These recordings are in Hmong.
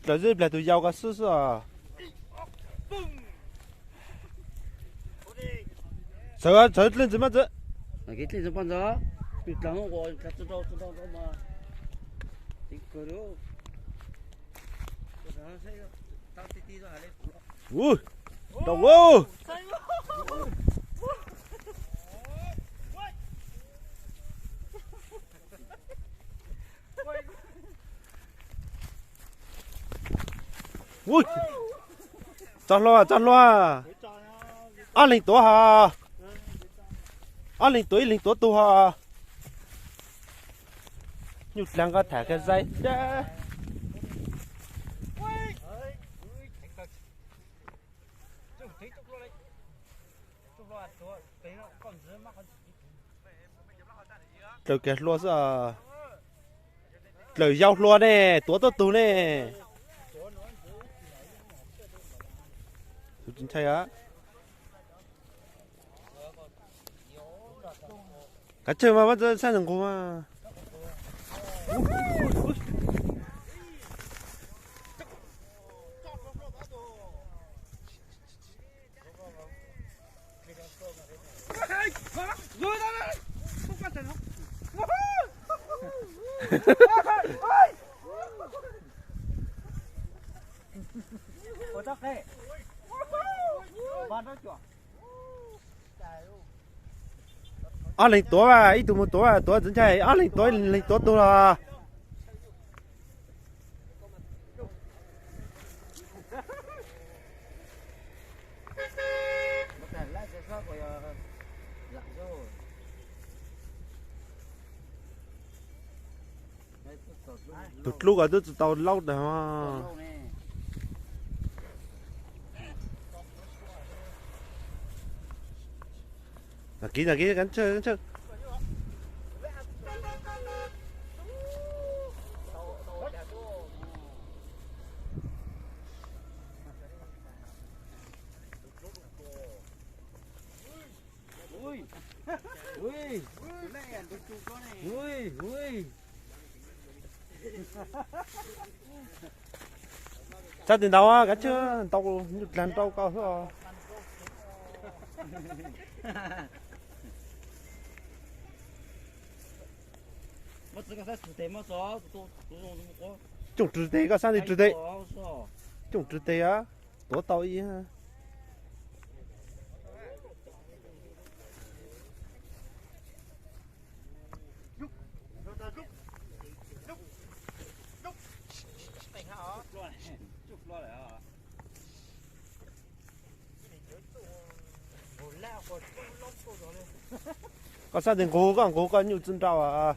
Dlaws zeb pliag tus yau ko xwb xwb os. Sawv, sawv dlej ntxiv maj txwv. Ua, rau ua. Ua, txog hlua, txog hlua. Ob leeg tuav hos. Ob leeg tuav, ib leeg tuav tus hos. Nyuj dlaag nqa tham kiag zaib dab. Dlaws kiag hlua xwb. Dlaws yau hlua ne, tuav tuab tug ne. Ntshai a. Kav tsawg mas, muab txhaj nqug mas. Ob leeg tuav, ib tug mus tuav, tuav txiv ntxawm, ob leeg tuav, leeg tuav tug los. Tus dlub ko twb tsis tau laub dag. Nas kiv, nas kiv, kab tsawg, kab tsawg. Sab tes ntau, kab tsawg ntau, nyuj dlaag nrau koj xwb. Cooj rwg teg, koj sab tes rwg teg. Cooj rwg teg a, tuav tau ib. Koj sab tes nqug, koj nqug koj nyuj tsi nrau a.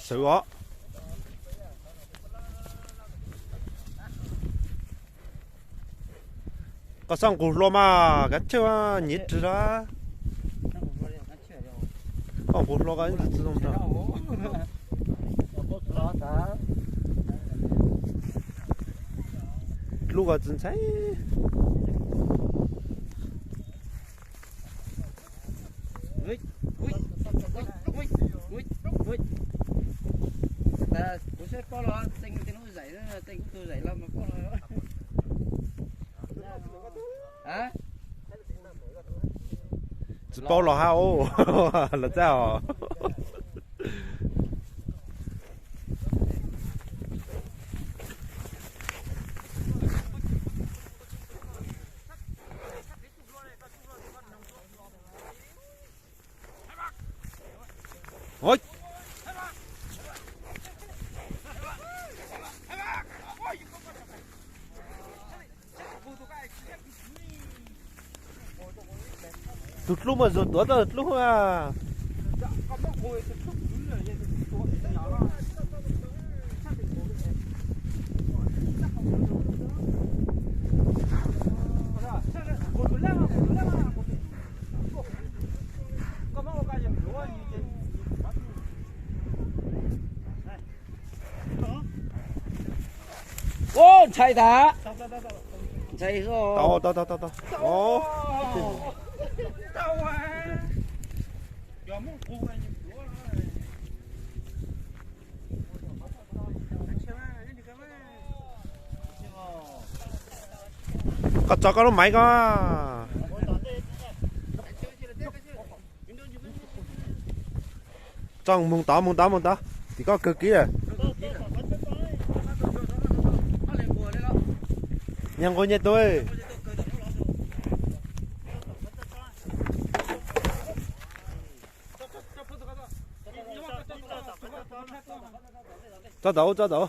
Swv os. Koj xab nqug hlua mas kav tsij nyiav rwg lawm. Koj nqug hlua koj ib ntsis tsi zoo rau. Dlub koj tsi ntshai. Kuv saib pob los txee tej lub zaim, txee kuv tug zaim los mas pob los. Tsis paub los hab, los txaj os. Tus dlub mas zuag tuav tau tus dlub a. Ua, ntshai tas. Ntshai. Tau, tau, tau, tau, tau. Koj tso koj lub maiv koj. Tso moog tod, moog tod, moog tod. Tim koj kawg kiag. Nyias nqus nyias tug. Tso tau, tso tau.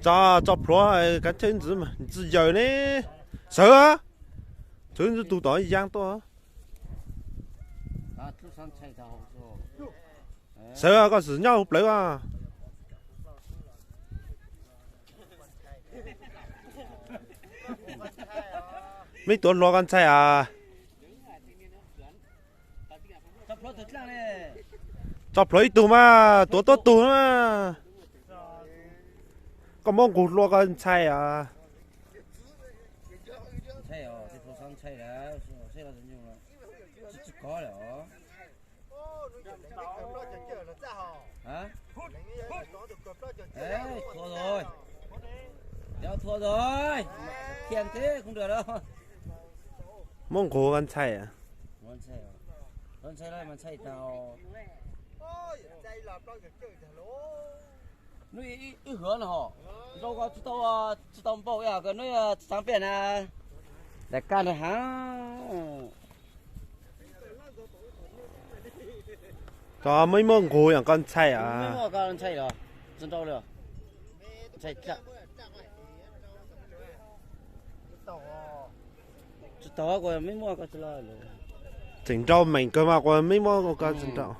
Tso, tso plhuav kav tsij ntxiv, ntxiv yawm ne. Sawv, sawv ntxiv tus tom yaaj tuaj. Sawv koj xwm nyob hauv plawv os. Meb tuav hluas koj ntshai as. Tso plhuav ib tug mas, tuav tuab tug na. Koj muab nqus hlua koj ntshai as. Muab nqus koj ntshai as. Hnub ib hwv no ho, nrau ko tsis tau, tsis tau npaum ib yam kws hnub tsis tau pem na. Daim kab ntawd ha. Tso muab ib muab nqus yom, koj ntshai os. Ntshai los tsis nrau li. Ntshai. Tsis tau, kuv meb muab ko tsis los. Tseem nrau meem kawg mas kuv meb muab ko tsis nrau.